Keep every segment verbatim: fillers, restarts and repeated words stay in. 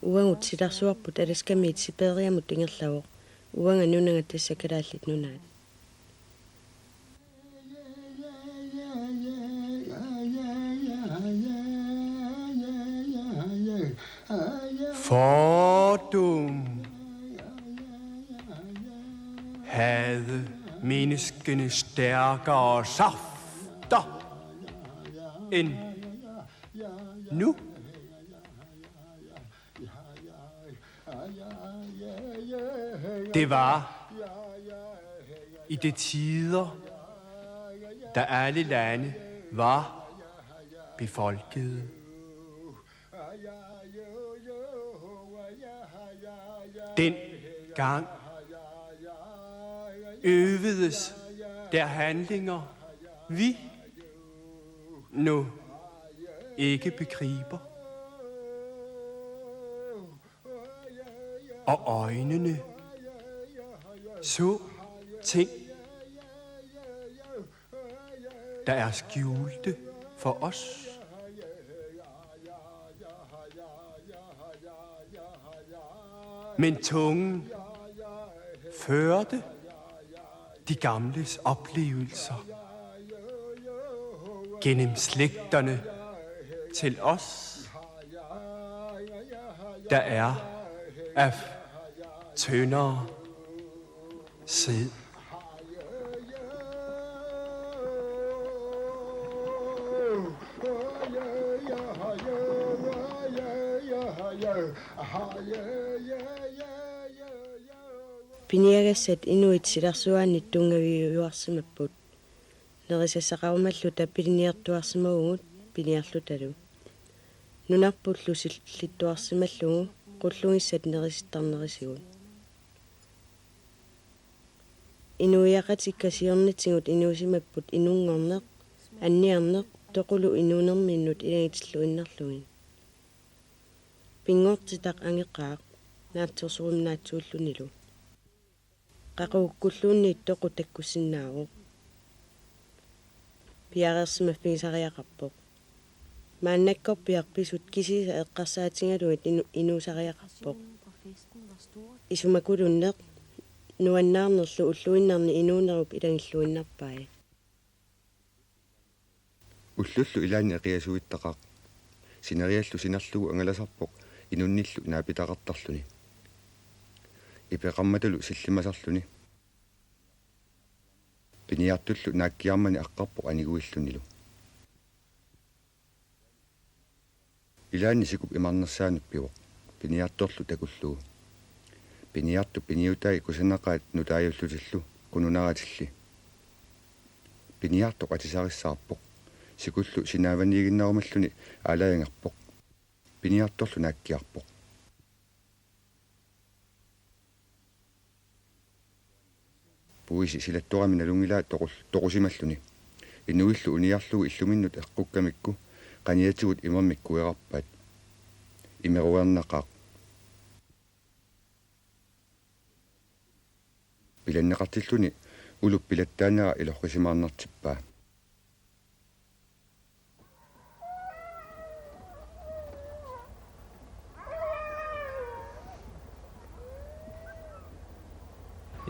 Uagut silarsuarput Alaskamiit Siberiamut ingerlavoq. Uanga nunanga tassa Kalaallit Nunaat. Fordum havde menneskene stærkere safter end nu. Det var i de tider, da alle lande var befolkede. Dengang øvedes der handlinger, vi nu ikke begriber. Og øjnene så ting, der er skjulte for os. Men tungen førte de gamles oplevelser gennem slægterne til os, der er af tyndere sæd. Piniagassat inuit silarsuaannit tunngaviuarsimapput. Nerisassaqarumalluta piniartuarsimavugut piniarlutalu. Nunarpullu sillittuarsimallugu qullugissat nerisittarnerisigut. Inuiaqatikka siornatigut inuusimapput inunngorneq, anniarneq, toqulu inuunerminnut ilagitilluinnarlugit. Pinngortitaq angeqaaq naatsorsuiminnaatsuullunilu. Qaqugukkulluunniit toqu takkussinnaavoq. Piareersimaffigisariaqarpoq. Maannakkorpiaq pisut kisiisa eqqarsaatigalugit inu-, inuusariaqarpoq. Isumakulunneq nuannaarnerlu ulluinnarni inuunerup ilagilluinnarpai. Ullullu ilaanni eqiasuittaqaaq. Sineriallu sinerlugu angalasarpoq inunnillu naapitaqartarluni. Ipeqarmatulu sillimasarluni. Piniartullu naakkiarmani aqqarpoq aniguillunilu. Ilaanni sikup imarnersaanut pivoq. Piniartorlu takullugu. Piniartup piniutai kusanaqaat nutaajullutillu qununaratilli. Piniartoq atisarissaarpoq. Sikullu sinaavaniiginnarumalluni aalajangerpoq. Piniartorlu naakkiarpoq. Puisi silattorami nalunngilaa toqul-, toqusimalluni. Inuillu uniarlugu illuminnut eqqukkamikku qaniatigut imermik kuerarpaat. Imeruernaqaaq. Pilanneqartilluni ulup pilattaanera ilorrisimaarnartippaa.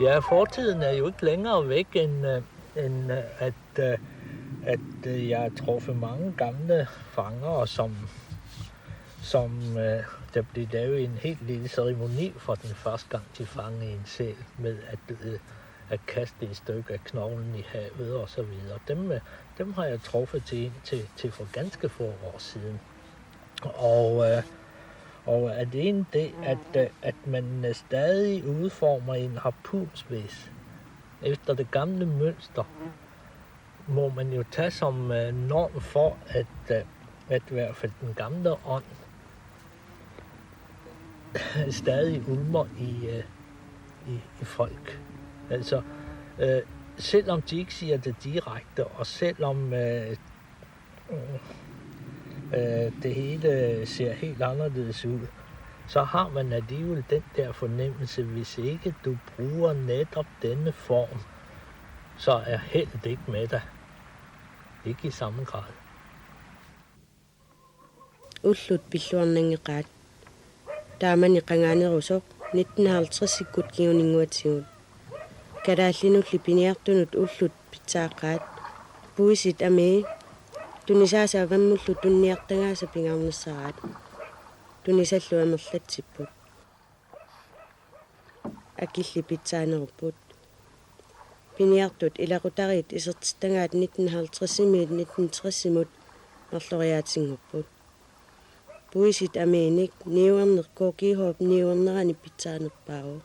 Ja, fortiden er jo ikke længere væk, end, øh, end øh, at, øh, at øh, jeg har truffet mange gamle fangere, som, som øh, der blev lavet en helt lille ceremoni for den første gang, de fangede en sæl med at, øh, at kaste et stykke af knoglen i havet og så videre. Dem, øh, dem har jeg truffet til, til, til for ganske få år siden. Og, øh, og alene det, at, øh, at man øh, stadig udformer en harpunspids efter det gamle mønster, må man jo tage som øh, norm for, at, øh, at i hvert fald den gamle ånd stadig ulmer i, øh, i, i folk. Altså, øh, selvom de ikke siger det direkte, og selvom øh, øh, det hele ser helt anderledes ud, så har man alligevel den der fornemmelse, hvis ikke du bruger netop denne form, så er heldet ikke med dig. Ikke i samme grad. Ullut pilluarnanngeqaat. Taamani qangaanerusoq nitten halvtredsikkut kinguninnguatigut. Kalaallinulli piniartunut ullut pitsaaqqaat. Puisit amii tunisaasa avammullu tunniartagaasa pingaarnissaraat. Tunisallu amerlatsipput. Akillit pitsaanerupput. Piniartut ilaqutariit isertittagaat nitten halvtredsimiit nitten tressimut marloriaatinngorput. Puisit amiinik niuerneq K G H-p niuernerani pitsaanerpaavoq.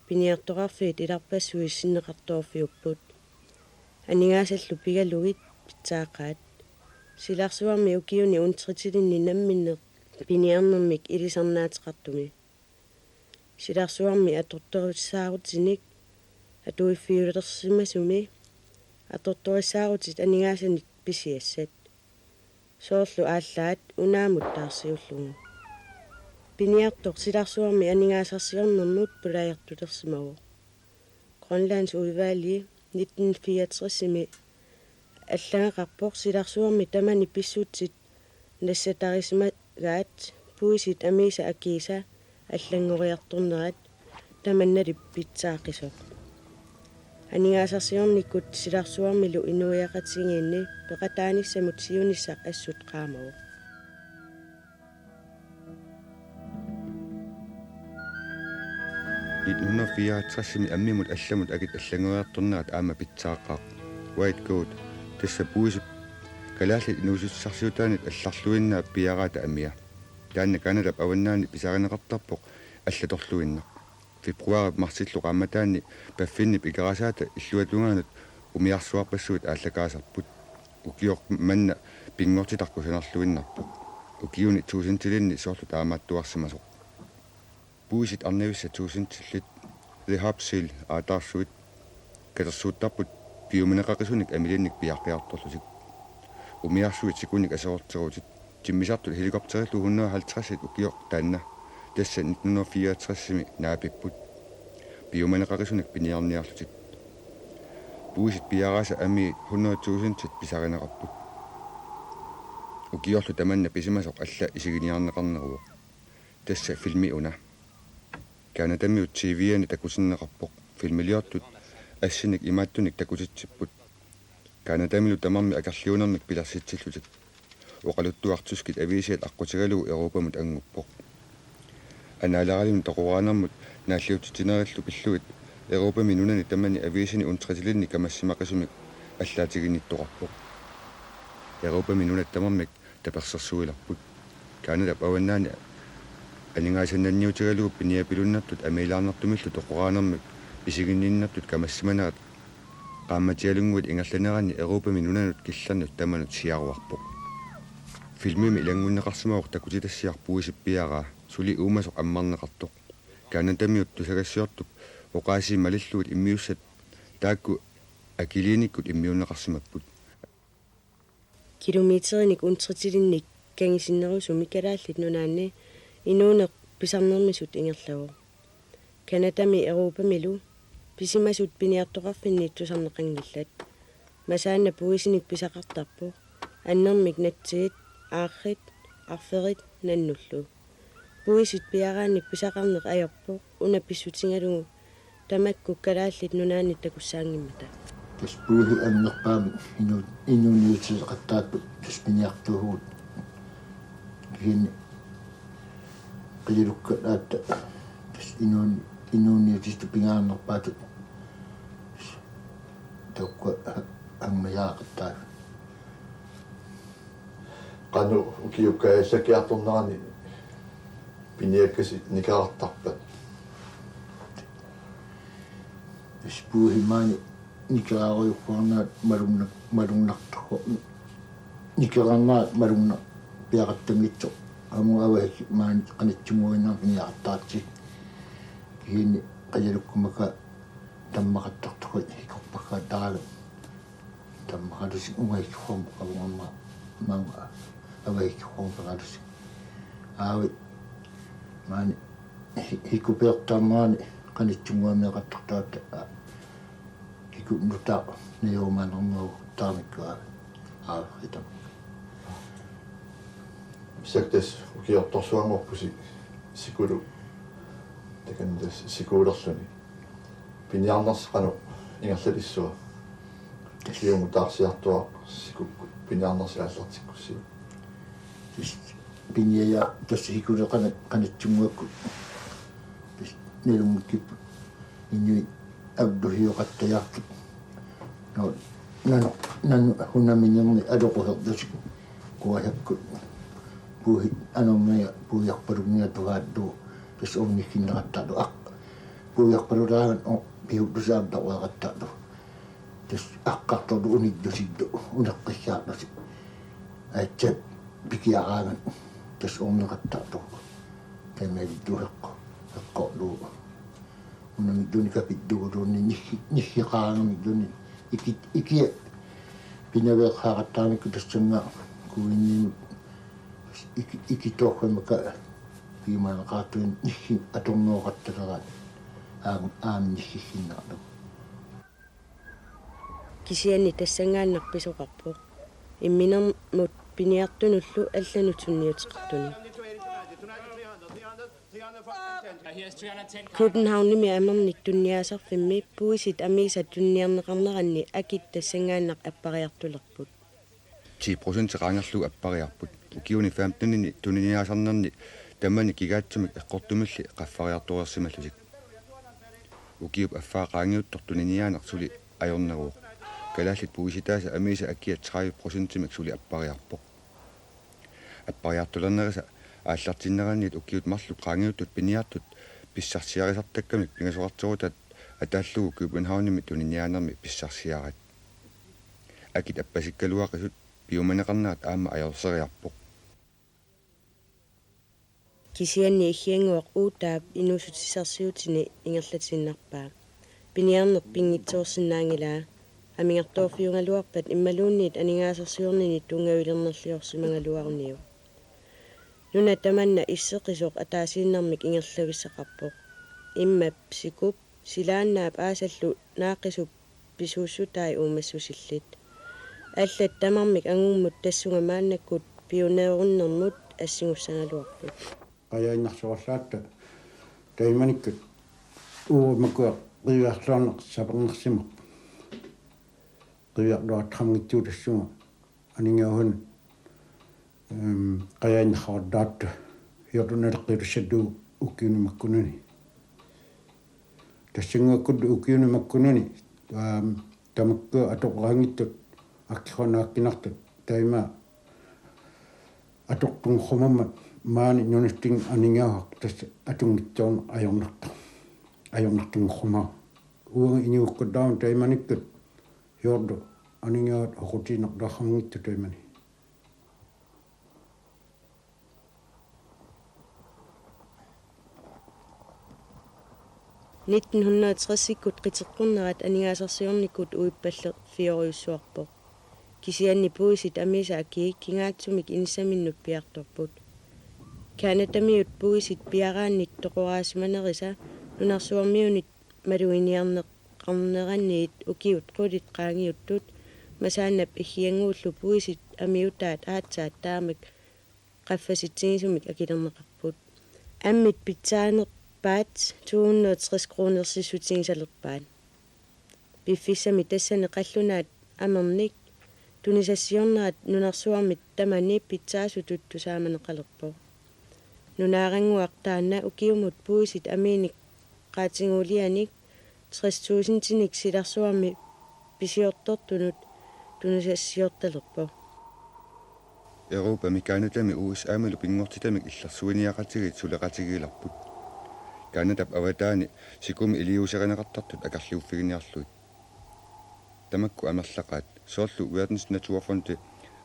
Piniartoqarfiit ilarpassuit sinneqartoorfiupput. Aningaasallu pigalugit pitsaaqqaat. Silarsuarmi ukiuni untritilinni namminneq piniarnermik ilisarnaateqartumi. Silarsuarmi atortorissaarutinik atuiffiulersimasumi atortorissaarutit aningaasanik pisiassat. Soorlu aallaat unaamut taarsiullugu. Piniartoq silarsuarmi aningaasarsiornermut pulajartulersimavoq. Grønlands Udvalg nitten fireogtresimi allagaqarpoq silarsuarmi tamani pissutsit nassatarisimagaat puisit amiisa akiisa allanngoriartornerat tamannali pitsaaqisoq. Aningaasarsiornikkut silarsuarmilu inuiaqatigiinni peqataanissamut siunissaq assut qaamavoq. Nitten hundrede fireoghalvtredsimi ammimut allamut akit allanngoriartornerat aamma pitsaaqqaaq. White Goat, tassa puisip kalaallit inuussutissarsiutaannit allarluinnaap piaraata amia. Taanna Canadap avannaani pisarineqartarpoq allatorluinnaq. Februaarip marsillu qaammataani paffinnip ikerasaata illuatungaanut umiarsuarpassuit aallakaasarput. Ukioq manna pinngortitaq kusanarluinnarpoq. Ukiuni tuusintilinni soorlu taamaattuarsimasoq. Puisit arnavissat tuusintillit The Hop Seal aataarsuit katersuuttarput piumaneqaqisunik amilinnik piaqqiartorlutik. Umiarsuit sikunik aserorteruutit. Timmisartut helikopterit hundrede og halvtreds ukioq taanna, tassa nitten hundrede fireoghalvtredsimi naapipput. Piumaneqaqisunik piniarniarlutik. Puisit piaraasa amii hundrede tusindit pisarineqarput. Ukiorlu tamanna pisimasoq alla isiginiarneqarneruvoq. Tassa filmi una. Canadamiut T V-ani takutinneqarpoq. Filmiliortut assinik imaattunik takutitsipput. Canadamilu tamarmik akerliunermik pilersitsillutik. Oqaluttuaq tyskit aviisiat aqqutigalugu Europamut annguppoq. Anaaleraluni toqoraanermut naalliutsitsinerillu pillugit Europami nunani tamani aviisini untritilinni kamassimaqisumik allaatiginnittoqarpoq. Europami nunat tamarmik tapersersuilerput. Canadap avannaani aningaasannanniutigalugu piniapilunnertut amiilaarnertumillu toqoraanermik pisiginninnertut kamassimanerat qaammatialunnguit ingerlaneranni Europami nunanut killernut tamanut siaruarpoq. Filmimi ilanngunneqarsimavoq takutitassiaq puisip piaraa, suli uumasoq ammarneqartoq. Canadamiut tusagassiortup oqaasii malillugit immiussat taakku akiliinikkut immiunneqarsimapput. Kilometerinik untritilinnik kangisinnerusumi Kalaallit Nunaanni inuuneq pisarnermisut ingerlavoq. Canadami Europamilu pisimasut piniartoqarfinni tusarneqanngillat. Masaanna puisinik pisaqartarpoq. Annermik natsigit, aarrit, arferit nannullu. Puisit piaraanni pisaqarneq ajorpoq una pissutigalugu tamakku Kalaallit Nunaanni takussaanngimmata. Tassa puisit annerpaamik inu-, inuuniutileqattaapput tassa piniartuuvugut. Kisianni qilalukkat aatsaat tassa inuun-, inuuniutitut pingaarnerpaatut taakku angumajaqattaarput. Qanoq ukiup kaajassakkiartornerani piniakkasi nikerartarpat? Tassa puisit maani nikeraarujukkuarnaat malunna-, malunnartoq-, nikeraarnaat malunnar-, piaqattanngitsoq. Aamma avakkit maani qanittunnguinnaq piniaqattaartut. Kisianni qilalukkamaka tammaqattartoq hikorpakkaataaraluk. Tammaqalutik ungahikkuam qavungamma maanga avakkit hikorpakkalutik. Aavi maani hi-, hikupiortarnerani qanittunnguammeeqattartaratta, a, hikup nutaaq najorumaanermut taamikku aavi. Aavi hitam. Saktas ukiortorsuanngorpusi sikulu takanna tassa sikuulerluni. Piniarnersi qanoq ingerlalissua? Ukiumut taarsiartuaarsimapput piniarnersi aallartikkussiuk. Piniaja tassa sikuleqana qanitsunnguakkut. Tassa nalunngikkipput inuit avluhioqattajaartut. Nanu, nanu, nanu hunaminerni aloqquserlutik kuasakkut. Puusit anormia puiarpalunngiatugaattu tassa ornigginneqattaarlu aq. Puiarpalulaangat o-, piuttusaap taqueqattaarlu. Tassa aqqartorlu unillutillu uneqqissaarlutik. Aatsaat pikiaraangat tassa orneqattaarlu. Taamaalittuuseqqu, eqqorlugu. Unamilluunniit kapilluguluunniit nissi-, nisseqaraangamilluunniit iki-, ikia pinaveersaaqattaarnikku tassannga kuinniim iki-, ikitoorfamaka piumaneqartuin nissi atornooqattaleraat aam-, aamma nississinnarlugu. Kisianni tassanngaannaq pisoqarpoq. Imminermut piniartunullu allanut sunniuteqartunik. Københavnimi Amernik tuniniaasarfimmi puisit amiisat tuniniarneqarneranni akit tassanngaannaq appariartulerput. Ti procent qaangerlugu appariarput. Ukiuni femtenini tuniniaasarnerni tamani kigaatsumik eqqortumilli qaffariartoreersimallutik. Ukiup affaa qaangiuttoq tuniniaaneq suli ajorneruvoq. Kalaallit puisitaasa amiisa akia tredive procentimik suli appariarpoq. Appariartulernerisa aallartinneraniit ukiut marluk qaangiuttut piniartut pissarsiarisartakkamik pingasoqarterutaat ataallugu Københavnimi tuniniaanermi pissarsiaraat. Akit appasikkaluaqisut piumaneqarnerat aamma ajorseriarpoq. Kisianni Iggiannguaq Uutaap inuussutissarsiutini ingerlatiinnarpaa. Piniarneq pinngitsoorsinnaanngilaa. Amigartoorfiugaluarpat imaluunniit aningaasarsiornini tunngavilernerliorsimagaluaruniuk. Nuna tamanna isseqisoq ataasiinnarmik ingerlavissaqarpoq. Immap sikup silaannaap aasallu naaqqisup pisuussutai uumassusillit. Allat tamarmik angummut tassunga maannakkut piuneerunnermut assigussagaluarput. Qajainnarsuarlaatta taimanikkut uagut makua qiviarluarneq sapernersimapput. Qiviarluartaqanngitsuutassunga aningaasanut, ehm, qajainnarsuarlaatta hiortunaleqqiutassallugu ukiuni makkunani. Tassannguakkullu ukiuni makkunani, ehm, tamakkua atoqaraanngitsut akkiqanaakkinartut taima atortunngorsimammat maani nunatsinni aningaasaq tassa atunngitsoorneq ajornartoq. Ajornartunngorsimavoq. Uanga inuukkuttaarama taimanikkut hiorlu aningaasat oqutiinnartaarsimanngitsut taimani. Nitten hundrede og tres-ikkut qiteqqornerat aningaasarsiornikkut uippallerfiorujussuarpoq. Kisianni puisit amiisa akii kingaatsumik inissaminnut piartorput. Canadamiut puisit piaraannit toqoraasimanerisa nunarsuarmiunit maluginiarneqarneraniit ukiut qulit qaangiuttut Masaannap Iggiannguullu puisit amiutaat aatsaat taamak qaffasitsigisumik akilerneqarput. Ammit pitsaanerpaat to hundrede og tres kronersissutigisalerpaat. Piffissami tassani qallunaat Amernik tunisassiornerat nunarsuarmi tamani pitsaasutut tusaamaneqalerpoq. Nunaarannguaq taanna ukiumut puisit amiinik qaatiguulianik tres tusindinik silarsuarmi pisiortortunut tunisassiortalerpoq. Europami Canadami U S A-milu pinngortitamik illersuiniaqatigiit suleqatigiilerput. Canadap avataani sikumi iliuuserineqartartut akerliuffiginiarlugit. Tamakku amerlaqaat, soorlu Verdensnaturfondi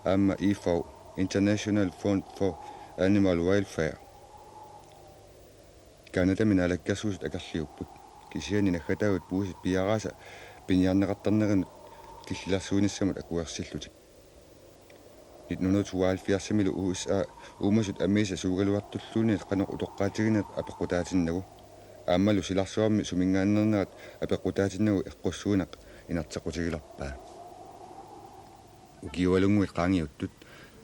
aamma I F A O, International Fund for Animal Welfare. Canadami naalakkersuisut akerliupput. Kisianni naggataavut puisit piaraasa piniarneqartarnerinut killilersuinissamut akuersillutik. Nitten hundrede tooghalvfjerdsimilu U S A uumasut amiisa suugaluartulluunniit qanoq utoqqaatiginerat apeqqutaatinnagu. Aammalu silarsuarmi suminngaanneernerat apeqqutaatinnagu eqqussuineq inerteqqutigilerpaa. Ukiualunnguit qaangiuttut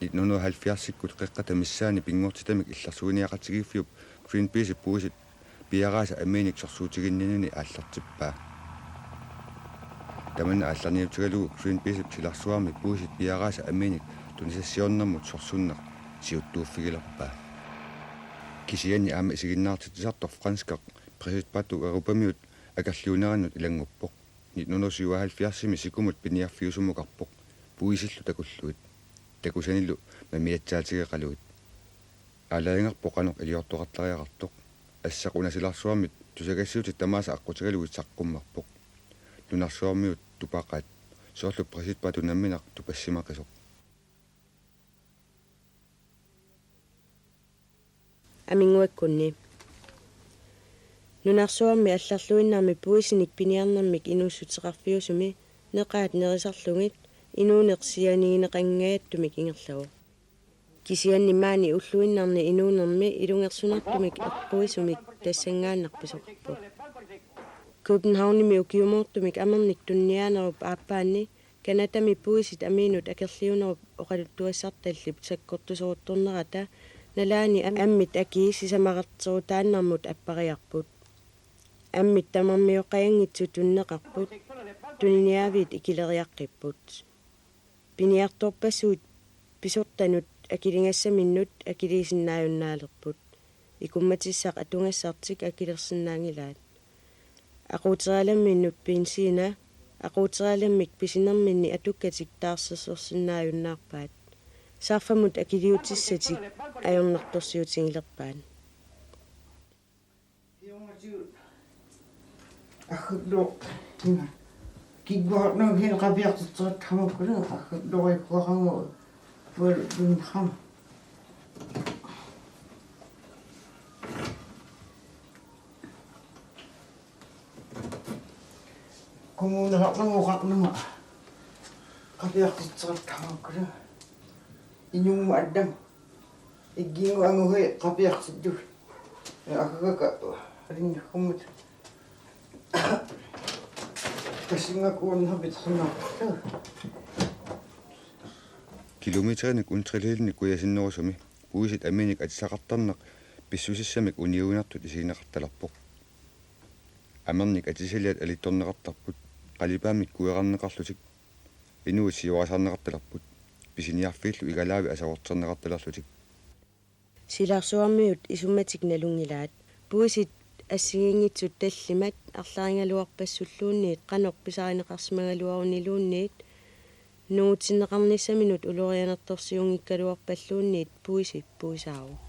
Nitten hundrede og halvfjerdsikkut qeqqata missaani pinngortitamik illersuiniaqatigiiffiup Greenpeace puisit piaraasa amiinik sorsuutiginninnini aallartippaa. Tamanna aallarniutigalugu Greenpeacep silarsuarmi puisit piaraasa amiinik tunisassiornermut sorsunneq siuttuuffigilerpaa. Kisianni aamma isiginnaartitsisartoq franskaq Brigitte Bardot Europamiut akerliunerannut ilannguppoq. Nitten hundrede syvoghalvfjerdsimi sikumut piniarfiusumukarpoq puisillu takullugit. Takusanilu mamiatsaatigeqalugit. Aalajangerpoq qanoq iliortoqartariaqartoq. Assaq una silarsuarmi tusagassiutit tamaasa aqqutigalugit saqqummerpoq. Nunarsuarmiut tupaqaat. Soorlu Brigitte Bardot nammineq tupassimaqisoq. Aminguakkunni. Nunarsuarmi allarluinnarmi puisinik piniarnermik inuussuteqarfiusumi neqaat nerisarlugit inuuneq sianigineqanngajattumik ingerlavoq. Kisianni maani ulluinnarni inuunermi ilungersunartumik eqquisumik tassanngaannaq pisoqarpoq. Københavnimi ukiumoortumik amernik tunniaanerup aappaanni Canadami puisit amiinut akerliunerup oqaluttuassartallip sakkortuseruttornerata nalaani am-, ammit akii sisamararterutaannarmut appariarput. Ammit tamarmioqqajanngitsut tunineqarput, tuniniaaviit ikileriaqqipput. Piniartorpassuit pisortanut akiligassaminnut akiliisinnaajunnaalerput. Ikummatissaq atugassartik akilersinnaanngilaat. Aquuterialaminnut benziina, aquuterialammik pisinerminni atukkatik taarsersorsinnaajunnaarpaat. Sarfamut akiliutissatik ajornartorsiutigilerpaat. Aggerluaq. Kigguarnaa hin qapiartitserat hamakkunagu aggerluaq ikkuaqangu pual dunham. Kommuneqarnanga oqarnanga qapiartitserat hamakkunagu. Inummut allamut. Igginnguanguhi qapiarsittut. Agagaka alinnakkut. Tassanngakuunnerpit sanartu. Kilometerinik untrililinnik kujasinnerusumi puisit amiinik atisaqartarneq pissusissamik uniuinertut isigineqartalerpoq. Amernik atisaliat alittorneqartarput, qalipaammik kuerarneqarlutik, inuit siorasaarneqartalerput, pisiniarfiillu igalaavi aserorterneqartalerlutik. Silarsuarmiut isummatik nalunngilaat. Puisit assigiinngitsut tallimat arlarigaluarpassulluunniit qanoq pisarineqarsimagaluaruniluunniit nungutinneqarnissaminut ulorianartorsiunngikkaluarpalluunniit puisi puisaavoq.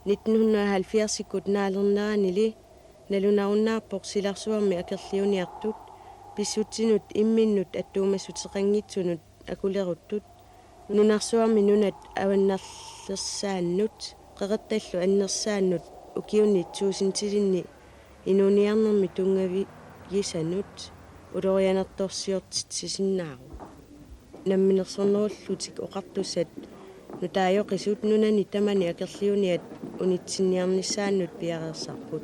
Nitten hundrede og halvfjerdsikkut naalerneranili nalunarunnaarpoq silarsuarmi akerliuniartut pissutsinut imminnut attuumassuteqanngitsunut akuleruttut nunarsuarmi nunat avannarlersaannut qeqertallu annersaannut ukiuni tuusintilinni inuuniarnermi tunngavigisanut ulorianartorsiortitsisinnaavoq. Namminersornerullutik oqartussat nutaajoqisut nunani tamani akerliuniat unitsinniarnissaannut piareersarput.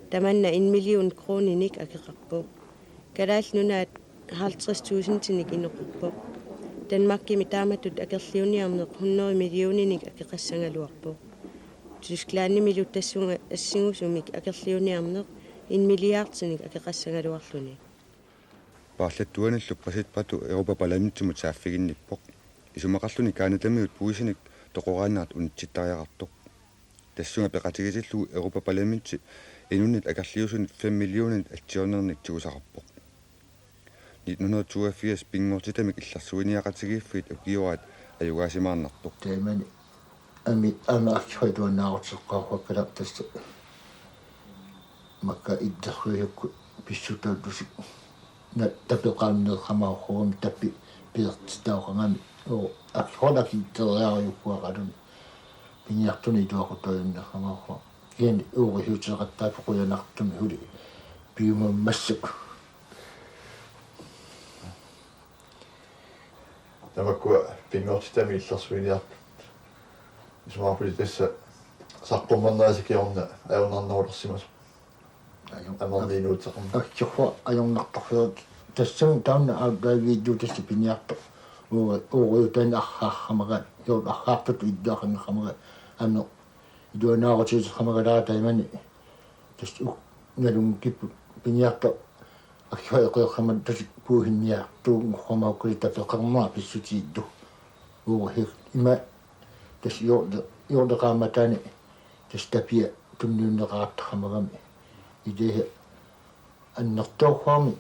Tamanna en million kroninik akeqarpoq. Kalaallit Nunaat halvtreds tusindinik inoqarpoq. Danmarkimi taamatut akerliuniarneq hundrede millioninik akeqassagaluarpoq. Tysklandimilu tassunga assingusumik akerliuniarneq en milliardinik akeqassagaluarluni. Paarlattuanillu Brigitte Bardot Europa-Parlamentimut saaffiginnippoq. Isumaqarluni Canadamiut puisinik toqoraannerat unitsittariaqartoq. Tassunga peqatigisillugu Europa-Parlamenti inunnit akerliusunit fem millionit atsiornernik tigusaqarpoq. Nitten hundrede toogfirs pinngortitamik illersuiniaqatigiiffiit ukioraat ajugaasimaarnartoq. Taamani aamma aamma aksuituannaarutseqqaarpakkalaq tassa makka illersuisukkut pissutaallutik. Na tapeqaanneeramaarhuugami tapi pilertitaaqangami oo aksualakitteriarujukkuaqaluni piniartuni ituaqutaajunneeramaarhuaq. Kisianni uurihuuteqattaaq qujanartumik suli piumammassuk. Tamakkua pinngortitami illersuiniartut. Isumaqarputit tassa saqqummernerit kingorna ajornarnerulersimasoq. Ajor-, amerniinuutseqarneq. Aksuarsuaq ajornartorsiortut Tassami taanna aatsaat videoq tassa piniartoq. Uu-, uuguutaani arraarramagaat, joortaartut iddaaqanngikkamagaat. Aamma iluanaarutigisarmagaat taamani. Tassa uk-, nalunngikkipput piniartoq. Aggioqeqqammat tassa puisinniartuunngormagukku tapeqarmaa pissutigittut. Uuguhik ima tassa joorta-, joortaqaammataani tassa tapiat tunniunneqartarmagami. Ideha annertoorsuarmik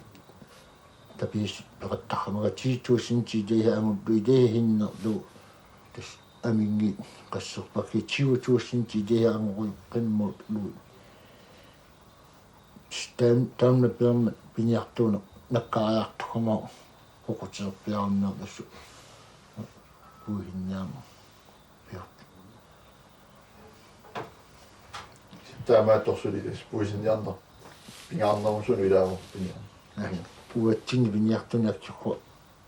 tapiissut peqattarmagami ti tusind ideha anguttu ideha hinnerlu tassa aminngit qasserpakki tyve tusind ideha angorujuqqimmallu. Taam-, taamna peermat piniartuuneq nakkariartuummat oqutilerpiarunnaarpassu puisinniarneq. Piaq. Taamaattorsuuvoq puisinniarneq. Pingaarnerusumik ilaavoq piniarneq. Uatsinni piniartunik aqqutigalugu.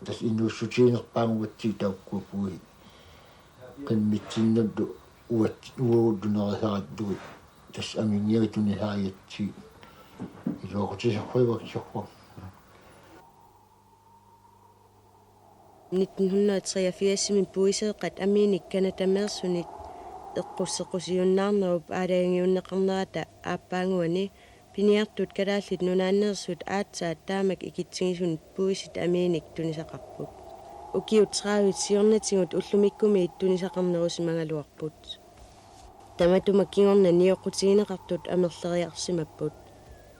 Tassa inuussutiginerpaamik uatsinnut taakkua puisit. Qimmitsinnullu uat-, uagut tunerisarattut. Tassa aminngiagut tunisarigatsigit. Iluaqutisarsuaq aqqutigalugu. Nitten hundrede og treogfirsimi puiseeqqat aminik canadameersunit eqqussisussaajunnaarnerup aalajangiunneqarnerata aappaanguani piniartut Kalaallit Nunaanneersut aatsaat taamak ikitsigisunut puisit aminik tunisaqarput. Ukiut tredive siornatigut ullumikkumiit tunisaqarnerusimagaluarput. Tamatuma kingorna nioqqutigineqartut amerleriarsimapput.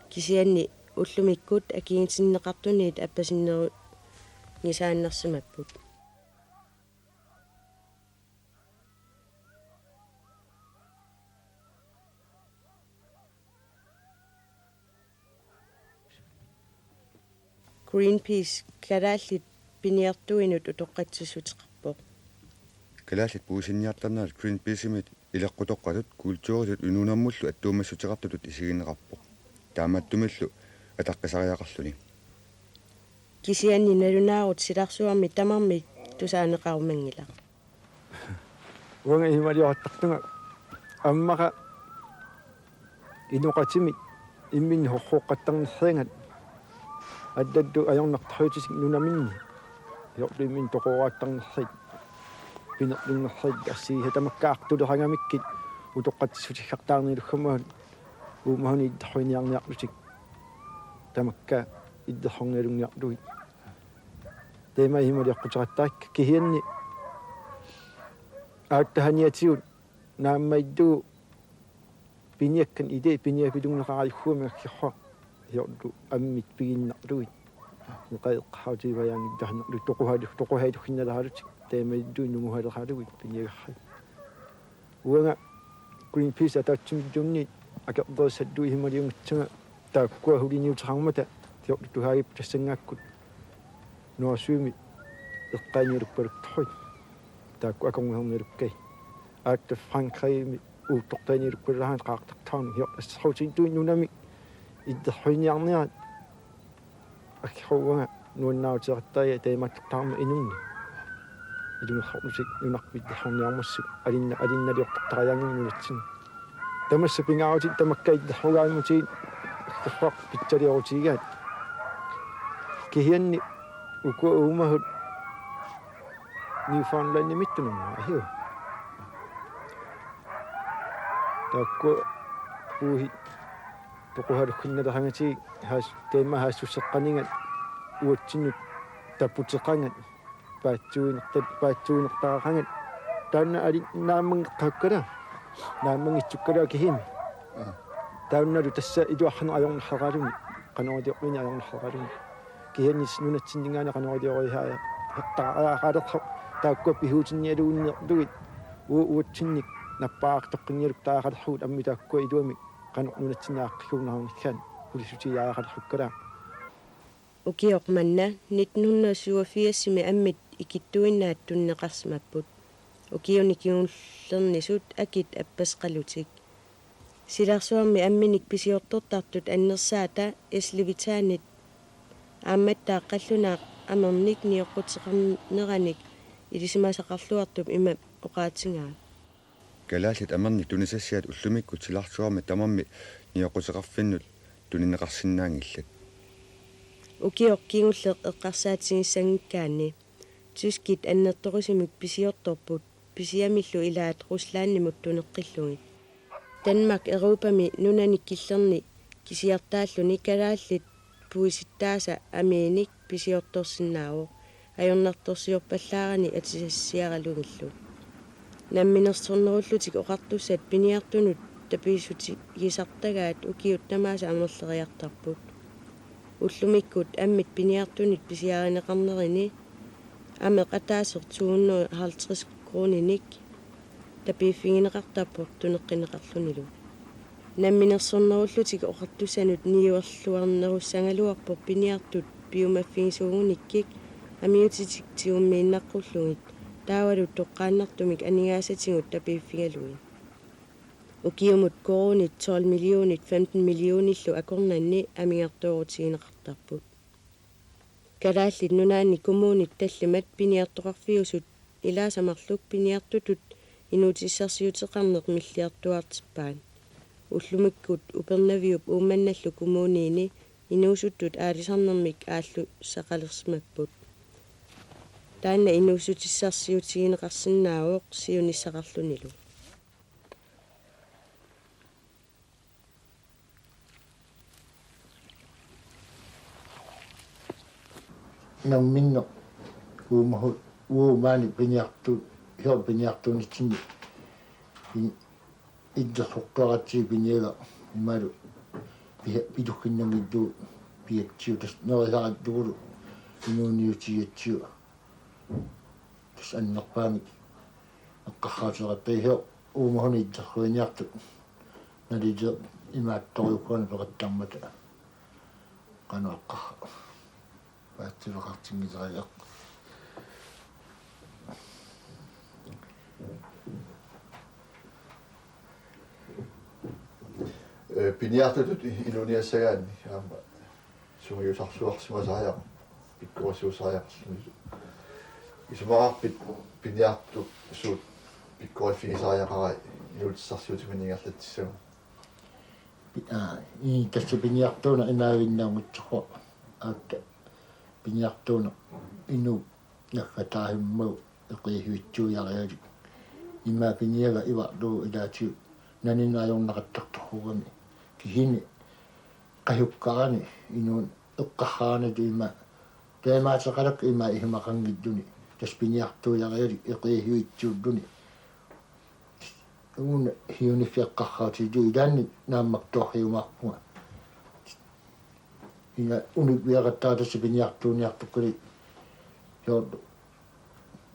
Kisianni ullumikkut akigitinneqartunit appasinnerunngisaannarsimapput. Greenpeace kalaallit piniartuinut utoqqatsissuteqarpoq. Kalaallit puisinniartarnerat Greenpeace-imit ileqqutoqqatut kulturitut inuunermullu attuumassuteqartutut isigineqarpoq. Taamaattumillu ataqqisariaqarluni. Kisianni nalunaarut silarsuarmi tamarmik tusaaneqarumanngilaq. Uanga isumaliortartunga ammaqa inoqatimik imminut horroqqattarnersiaat allatut ajornartorsiutitik nunaminni. Ajortut imminut toqoraattarnersiat pinerlunnersiat assiisa tamakka artulerangamikkit utoqqatsissutigikkaluarlugit uumasunik illersorniarniarlutik tamakka illersorniarniarlugit. Taama isumaliortariaqartarpara kisianni aatsaaginnartigut naammaginnarlugu piniakkat iti piniapitunguneqarajussuumik assiorsuaq ajortut ammit piginnarlugit. Neqaeqqaativajaanngittarnerlu toqusalu toqusalu hinnalerallutik taamaallutik nungusaleralugit piniagarsi. Uanga Greenpeace ataatsimilluunniit akerlerissallugit isumaliunngitsanga taakkua suliniuteqarmata ajortut tusaagipput tassanngaakkut Nordsømi eqqaanialukkaluttuit. Taakku akornusernialukkai. Aatta Frankrigimi uuttortaanialukkaleraangat qaartartaarneq ajortut assersuutiginnartut nunamik illersorniarniaat assiorsuaq nuannaarutigisassarpaa taamaattortaarmat inunnik. Ilungersorlutik nunarput illersorniarmassuk alinna- alinnaliortartariaqarnermik nunatsinni. Tamassi pingaarutit tamakka illersorniarlutik assiorsuaq pitsaliorutigigaat. Kisianni ukua uumasut Newfoundlandimiittunik ajorput. Taakkua puisit toqusalu hinnalerangatigut haas- taama haassusseqqaninngat uatsinnut taputeqangat paatsuunertat paatsuunertaqangat taanna ali naammanngikkaluarlugu naammanngitsukkalaarluni kisimi. Taannalu tassa iluarsineq ajornarlugu qanoq iliorluni ajornarlugu. Kisianni nunatsinninngaanniit qanoq iliorlugu taa- taa- taa- taakkua pisuutinnialuunniarlugit uu- uatsinnik nappaartoqqinnialuk taaqalersugut ammit taakkua iluamik qanoq nunatsinni aaqqissuunneqarnissaat pulissutigiaqalersukkalaaq. Ukioq manna nitten hundrede syvogfirsimi ammit ikittuinnaat tunineqarsimapput. Ukiuni kingullernisut akit appaseqalutik. Silarsuarmi amminik pisiortortartut annersaata S. Levitanip aammattaaq qallunaaq amernik nioqquteqarneranik ilisimasaqarluartup ima oqaatigaa. Kalaallit amernik tunisassiat ullumikkut silarsuarmi tamarmi nioqquteqarfinnut tunineqarsinnaanngillat. Ukioq kingulleq eqqarsaatigissanngikkaanni tyskit annertorisumik pisiortorput, pisiamillu ilaat Ruslandimut tuneqqillugit. Danmark Europami nunanik killerni kisiartaalluni kalaallit puisittaasa amiinik pisiortorsinnaavoq, ajornartorsiorpallaarani atisassiaralugillu. Namminersornerullutik Oqartussat piniartunut tapiissutigisartagaat ukiut tamaasa amerleriartarput. Ullumikkut ammit piniartunit pisiarineqarnerini ameq ataaseq to hundrede og halvtreds kroninik tapiiffigineqartarpoq tuneqqineqarlunilu. Namminersornerullutik Oqartussanut niuerluarnerussagaluarpoq piniartut piumaffigisuugunikkik amiutitik tigummiinnaqqullugit taavalu toqqaannartumik aningaasatigut tapiiffigalugit. Ukiumut koruunit tolv millionit femten millionillu akornanni amigartoorutigineqartarput. Kalaallit Nunaanni kommunit tallimat piniartoqarfiusut ilaasa marluk piniartutut inuutissarsiuteqarneq milliartuaartippaat. Ullumikkut Upernaviup Uummannallu kommuniini inuusuttut aalisarnermik aallussaqalersimapput. Taanna inuussutissarsiutigineqarsinnaavoq siunissaqarlunilu. Namminneq uumahut uumaanik piniartu-, hior piniartuunitsinni pin-, idderluqqaratsi piniagaq imalu pi-, pituhkinnanngittugu piatsiu tassa nerisaratsigulu inuuniutigigatsigu. Tassa annerpaamik eqqarsaatigeqattagisoq uumahuni idderluiniartut naliliisoq imaattoriukkuanik peqattarmata qanoq eqqarsaat paatsiveqartinngisareersoq. Ee, piniartutut inuuniassagaanni aamma sungiusarsuarsimasariaqarpoq, pikkorisuusariaqarluni. Isumaqarpit piniartut suut pikkoriffigisariaqarai inuutissarsiutimini ingerlatsissagunik? Pi-, aa, ii, tassa piniartuuneq imaaginnarngutsigu aakka piniartuuneq inuup naggataasummagu eqiisuitsuujarialik. Ima piniagaq ivarlugu ilaatigut nanineq ajornaqattaartorujussuugami. Kisianni qasukkarani inuuneq eqqarsaanani ima taamaateqalak ima isumaqanngitsuni. Tassa piniartuujarialik eqiisuitsuulluni. Uuna siunissaq eqqarsaatigalugu ilaanni naammattoorsiumaarpunga. Ina unuppiaqattaartussaq piniartuuniartukkali. Soorlu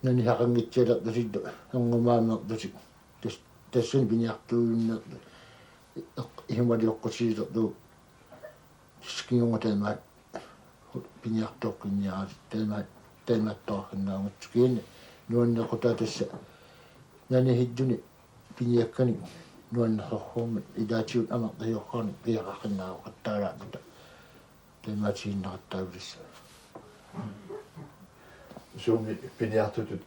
nanisaqanngitsialertusi ernumaammertusi. Tas-, tassani piniartuujunneri eq-, isumalioqqutigilerlugu. Tassa kingorna taamaat piniartoqqinniaraat taamaat, taamaattoqarsinnaanngitsukkut. Kisianni nuannequtaat tassa nanisittuni piniakkanik nuannersorsuarmik ilaatigut amerlasiorsuarnik piaqarsinnaaqattaalaappata. Taamaatigineqattaarput tassa. Suumi piniartutut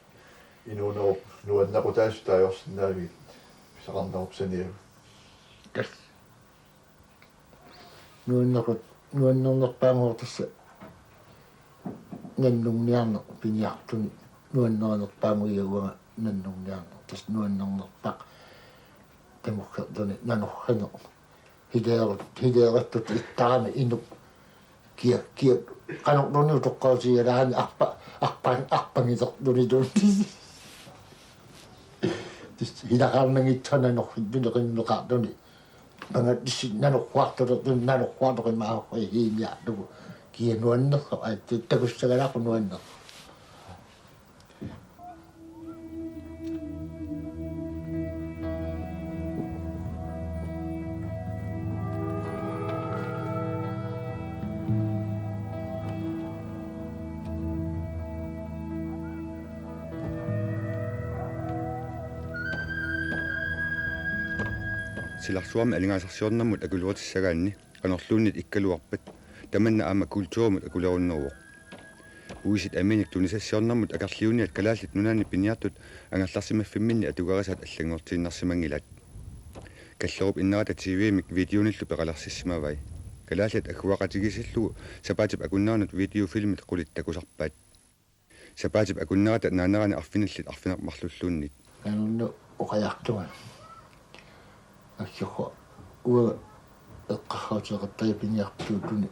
inuunerup nuannequtaasut taagorsinnaavigit pisaqarnerup saniagu? Tassa nuannequt-, nuannernerpaannguaq tassa nannunniarneq piniartuni nuannernerpaannguaq uanga nannunniarneq tassa nuannernerpaaq tamakkerluni nanorsineq. Hileerut-, hileeruttut ittarami inuk. Kia, kia, qanorluunniit utoqqaatigigaluarami arpa-, arpa-, arpanngitsorluni tun. Tassa hilaqarnanngitsoq nanorsittuni qimmeqarluni. Pangattissi nanorsuartulerluni, nanorsuartoq imaassaaq hiimiarlugu. Kia nuannersoq, ai, takussagaluarpoq nuannersoq. Silarsuarmi aningaasarsiornermut akulerutissagaanni qanorluunniit ikkaluarpat tamanna aamma kulturimut akulerunneruvoq. Uisit amiinik tunisassiornermut akerliuniat Kalaallit Nunaanni piniartut angerlarsimaffimminni atugarisat allanngortiinnarsimanngilaat. Kallerup Innerata T V-mik videonillu peqalersissimavai. Kalaallit agguaqatigiissillugu sapaatip akunnerani videofilmit qulit takusarpaat. Sapaatip akunnerata naanerani arfinillit arfineq-marlulluunniit. Kanunnu oqajartunga. Assuqqa uanga eqqarsaatigeqattaarpunga piniartuulluni.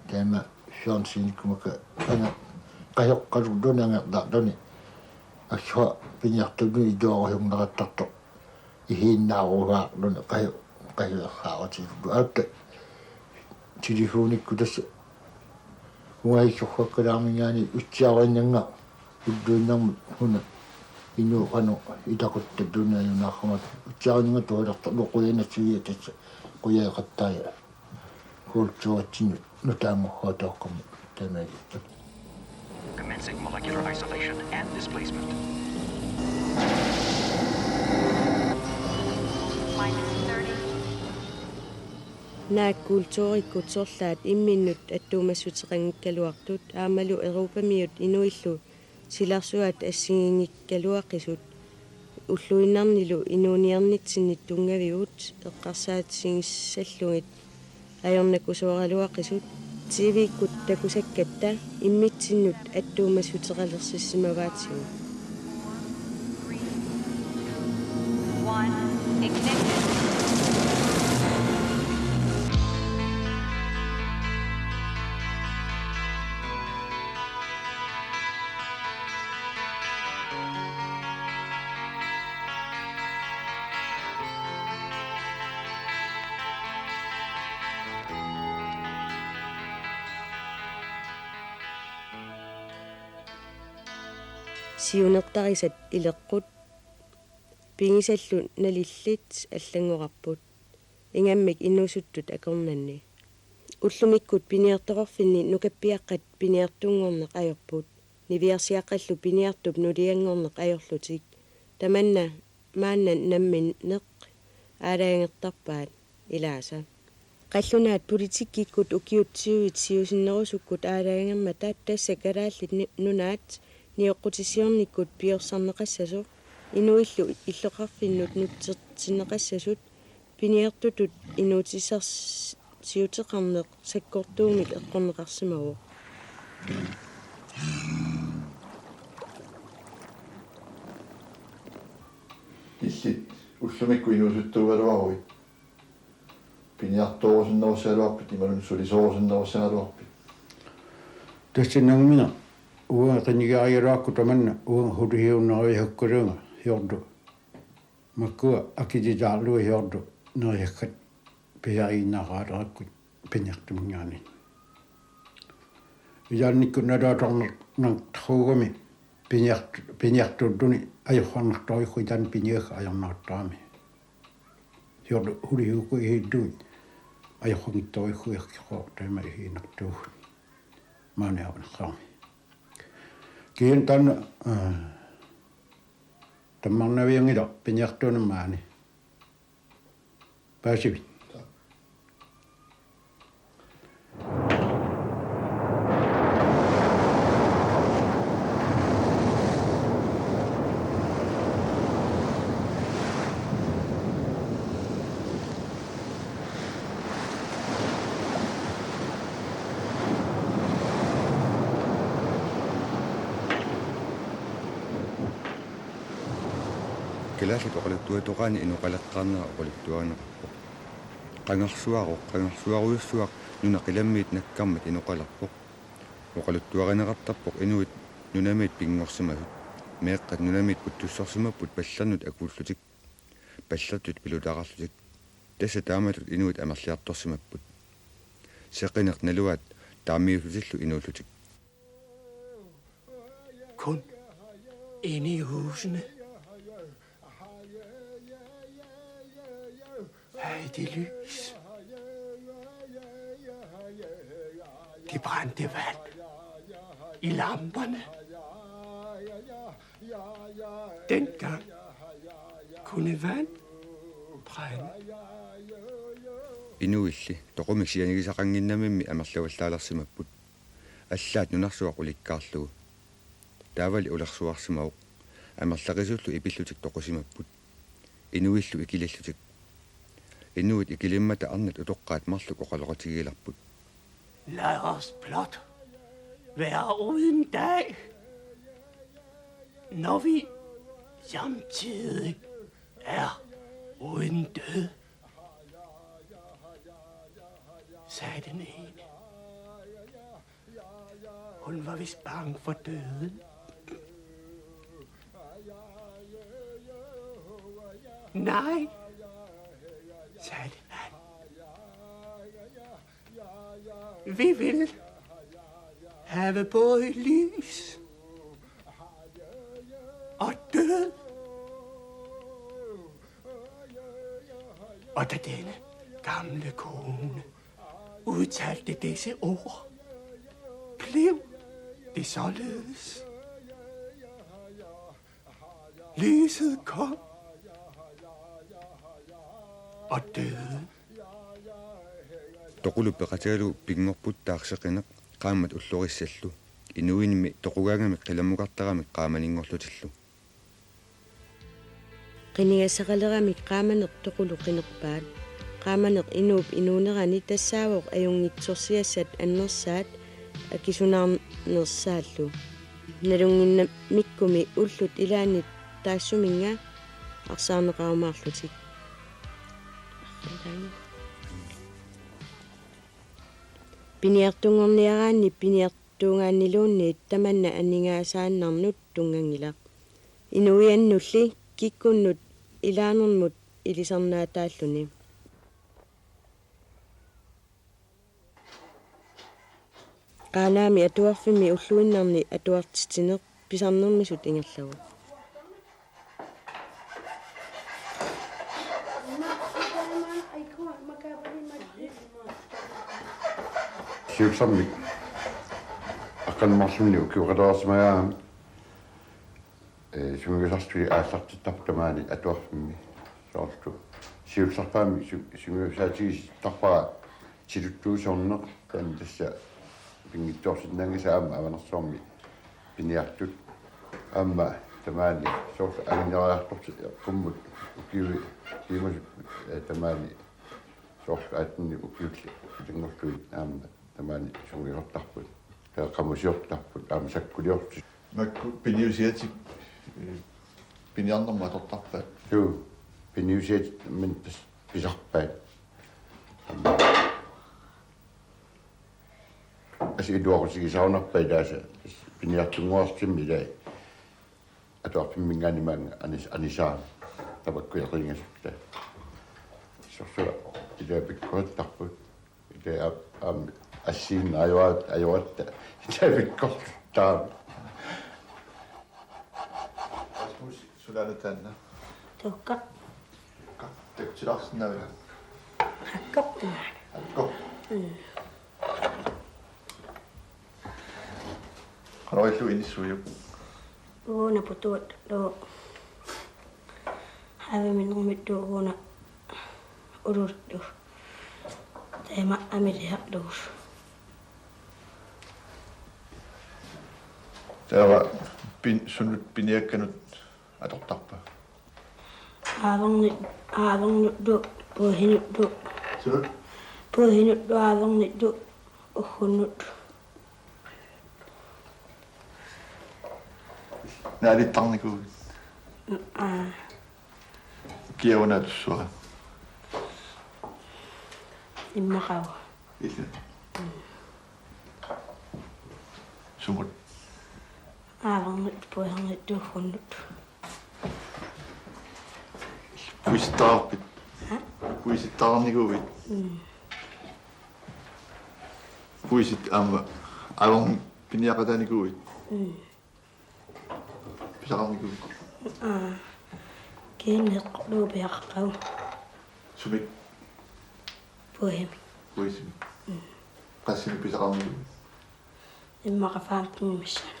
Taama fjernsynikkumakka anga qasoqqalulluunniit angerlarluni. Assuqqa piniartuulluni iluarusunneqartartoq. Ihiinnaarusaarluni qaju-, qajuersaarutitut. Aatta telefonikkut tassa ungaissorfakkalaarminngaanniit utsiarinnanga ulluinnarmut una inuup qanoq ilaquttalluunniit ajunaarmat utsiarinnanga tualartarlu qujanaq siviat tassa qujaeqattaaja. Kulturitsinnut nutaanngortoorkamut taamaalipput. Commencing molecular isolation and displacement. Minus thirty. Naak kulturikkut sorlaat imminnut attuumassuteqanngikkaluartut aammalu Europamiut inuillu silarsuaat assigiinngikkaluaqisut ulluinnarnilu inuuniarnitsinnit tunngavivut eqqarsaatigissallugit ajornakusooraluaqisut T V-kkut takusakkatta immitsinnut attuumassuteqalersissimavaatigut. One, ignition. Siunertarisat ileqqut pigisallu nalillit allanngorarput ingammik inuusuttut akornanni. Ullumikkut piniartoqarfinni nukappiaqqat piniartunngorneq ajorput, niviarsiaqqallu piniartup nulianngorneq ajorlutik. Tamanna maanna namminneq aalajangertarpaat ilaasa. Qallunaat politikkikkut ukiut tyvit siusinnerusukkut aalajangermata tassa Kalaallit Ni-, Nunaat nioqqutissiornikkut piorsarneqassasoq, inuillu illoqarfinnut nutsertinneqassasut, piniartutut inuutissarsiuteqarneq sakkortuumik eqqorneqarsimavoq. Illit ullumikkut inuusuttuugaluaruit. Piniartoorusunnerussagaluarpit imaluunniit sulisoorusunnerussagaluarpit? Tassanngaanniit uanga qinigerigaluarukku tamanna uanga hulisiunneriviakkaluunga hiorlu. Makkua akilitaarlugit hiorlu neriakkat pisariinnaqaalerakku piniartuminngaanniit. Ilaannikkut nalaatornartarugami piniart-, piniartuulluni ajornartorujussuuvoq ilaanni piniagaq ajornartarami. Hiorlu hulisiukkut ihiillugit ajornartorujussuuvoq taama ihiinnartuugut. Maani avanarami. Kisianni taanna, aa, tammarnavianngilaq piniartuunut maani. Paasivit. Kalaallit oqaluttuatoqaanni inoqaleqqaarnera oqaluttuarineqarpoq. Qangarsuaru-, qangarsuarujussuaq nuna qilammiit nakkarmat inoqalerpoq. Oqaluttuarineqartarpoq inuit nunamiit pinngorsimasut. Meeqqat nunamiit puttussorsimapput pallernut akuullutik. Pallertut pilutaqarlutik. Tassa taamatut inuit amerliartorsimapput. Seqineq naluaat taammiullutillu inuullutik. Kun inde i husene. Har I det lys? De brændte vand i lamperne. Dengang kunne vand brænde. Inuilli toqumik sianigisaqannginnamimmi amerlavallaalersimapput. Allaat nunarsuaq ulikkaarlugu. Taavali ulersuarsimavoq. Amerlaqisullu ipillutik toqusimapput. Inuillu ikilillutik. Inuit ikilimmata arnat utoqqaat marluk oqaloqatigiilerput. Lad os blot være uden dag, når vi samtidig er uden død, sagde den ene. Hun var vist bange for døden. Nej, sagde den anden. Vi vil have både lys og død. Og da denne gamle kone udtalte disse ord, blev det således. Lyset kom, og døden. Toqulu peqatigalugu pinngorput taarseqineq qaammat ullorissallu. Inuinimi toqugaangamik qilammukartaramik qaamaninngorlutillu. Qinigassaqaleramik qaamaneq toqulu qinerpaat. Qaamaneq inuup inuunerani tassaavoq ajunngitsorsiassat annersaat akisunaarnersaallu. Nalunnginnamikkumi ullut ilaanni taassuminnga arsaarneqarumaarlutik. Piniartunngorniaraanni piniartuugaanniluunniit tamanna aningaasaannarnut tunnganngilaq. Inuiannulli kikkunnut ilaanermut ilisarnaataalluni. Qaanaami atuarfimmi ulluinnarni atuartitsineq pisarnermisut ingerlavoq. Siullermik aqqaneq-marlunnik ukioqalersimagaangami, ee, sungiusartut aallartittarput tamaani atuarfimmi. Soorlu siullerpaamik su-, sungiusaatigisarpara tiluttuusoorneq, taanna tassa pinngitsoorsinnaanngisaq aamma Avanersuarmi piniartut. Aamma tamaani soorlu anguniariartortut qummut ukiut tiimasut, ee, tamaani soorlu attenit ukiullit ilanngullugit aamma tamaani sungiusartarput. Taava qamusiortarput aamma sakkuliortut. Makku piniusiatik, ee, piniarnermut atortarpaat. Suu, piniusiatik min tas-, pisarpaat. Asi iluaqutigisarunarpai taasa piniartunnguarsimmi ilai. Atuarfimminngaanniit maanga anis-, anisaat tamakku eqiingasutta. Sorsua ilai pikkorittarput. Ilai aap-, aamma assigiinneq ajoraat-, ajoratta ilai pikkortaat. Rasmus, sulaana taanna? Tuukka. Tuukka. Takutilaarsinnaavila? Akkortumaana. Akko. Mm. Qanoq ilillugu inissuiuk? Uuna putuat tu. Haviminermit tu uuna uluttu. Taama amiliarlugu. Taava pin-, sunut piniakkanut atortarpa? Aaverni-, aavernuttu, puihinuttu. Sunut? Puihinuttu, aavernuttu, uggunnuttu. Naalittarnikuuit? Aa. Kiauna tussua? Immaqalu. Illit? Sumut? Aavernut, puihernut, uggunnut. Puisittaarpit? Ha? Puisittaarnikuuit? Mm. Puisit aamma aavernut piniaqataanikuuit? Mm. Pisaqarnikuuit? Aa. Kiinneq luupiaqqagu. Sumik? Puisimik. Puisimik. Mm. Qassinik pisaqarnikuuit? Immaqa femten missaani.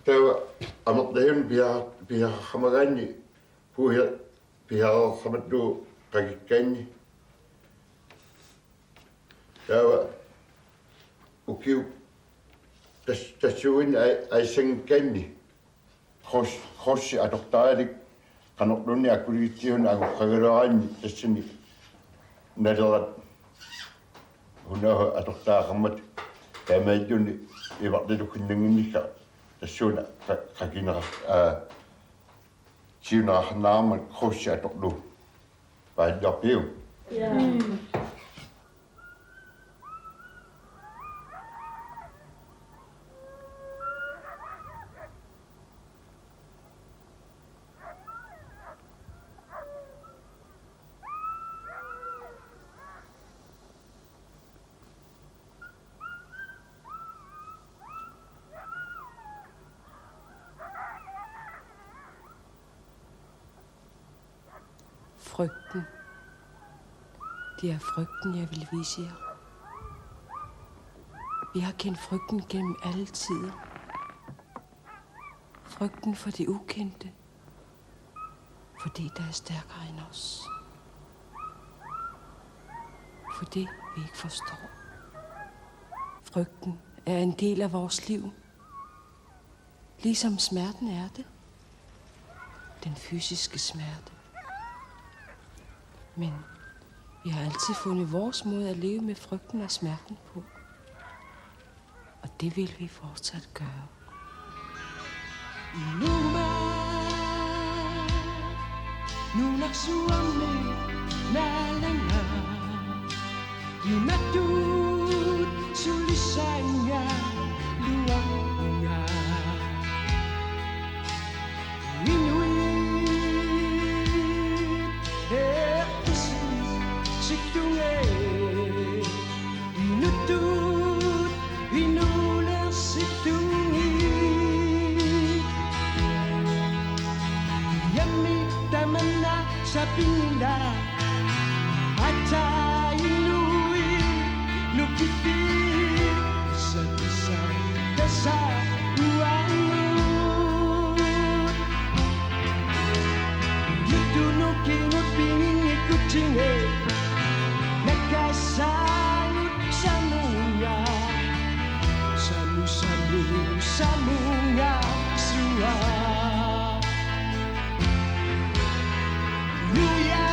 Taava amerlasuunik pia-, piareersimagaanni puia-, piareersimallugu qakikkaanni. Taava ukiut tas-, tassuugunik ai-, aissanngikkaanni. Kros-, krossi atortaralik Qanorluunniit akuligitsiuna angoqqagaluaraanni tassani Nalerat Unahu atortagaqarmat taamaalilluni ivarlilukkinnanngikkaa tassuuna qa-, qakineqar-, aa, siunerarnarmat krydsi atorlugu. Paallarpiu? Ja. Frygten. Det er frygten, jeg vil vise jer. Vi har kendt frygten gennem alle tider. Frygten for det ukendte. For det, der er stærkere end os. For det, vi ikke forstår. Frygten er en del af vores liv. Ligesom smerten er det. Den fysiske smerte. Men vi har altid fundet vores måde at leve med frygten og smerten på. Og det vil vi fortsat gøre. Inuma nunarsuarmi naalanga, imatut sulissaanga luanga. Inuit eqqissittunga inuttut inuulersittunngit. Iammi tamanna sapinngilara, aatsaat inuit nukiffii, sa, sa, tassa uannut. Nuttunut kinguppinginngikkutsinnga, nakkassaagut samunga, samu, samu, samunga, sua. Nuja,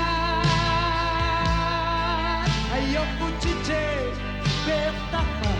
ajoqqutsitsi, peertarpa